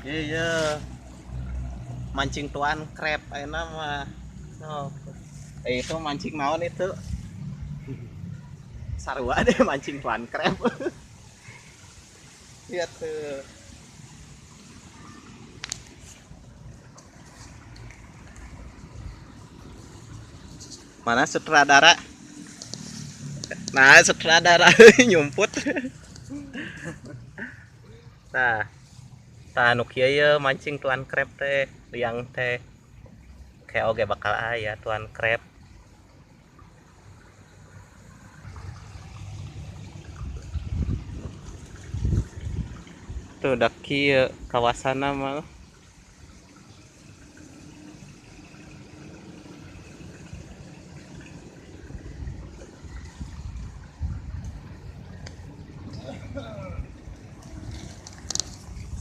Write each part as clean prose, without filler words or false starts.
Iya, mancing tuan krep ayeuna mah. Oh. Itu mancing naon itu? Sarua deh mancing tuan krep. Lihat tuh. Mana sutradara? Nah, sutradara nyumput. Nah, tah nu kieu ye mancing tuan krep teh, liang teh. Kayak oge bakal aya tuan krep. Tuh udah kieu kawasanna mah.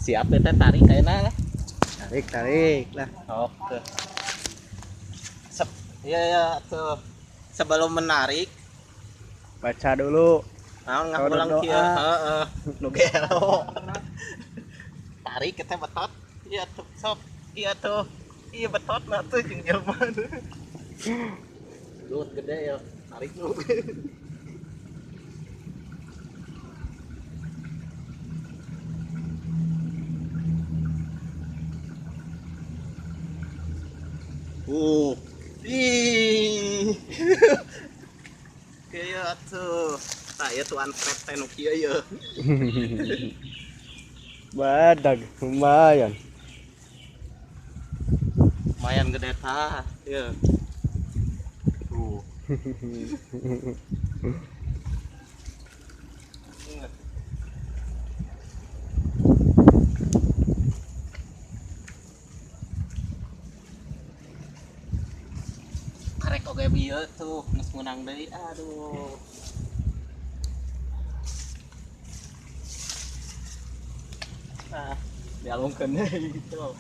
Siap teh tarik kayaknya lah. Tarik, tarik lah. Oke. Iya ya tuh. Sebelum menarik baca dulu. Naon ngahulang kieu? Heeh. Nu gelo. Tarik kita betot. Iya tuh sok. Iya tuh. Iya betot nah tuh jeung jelema. Lut gede ya. Tarik lu. Ih. Kayak tuh. Nah, ya tuan krep teh nu kieu ye. Badag lumayan. Lumayan gede tah, ieu. Tuh. Karek oge bieu tuh geus meunang deui, aduh. Nah, dialungkeun deui gitu.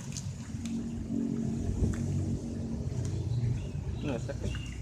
Nah, sakit.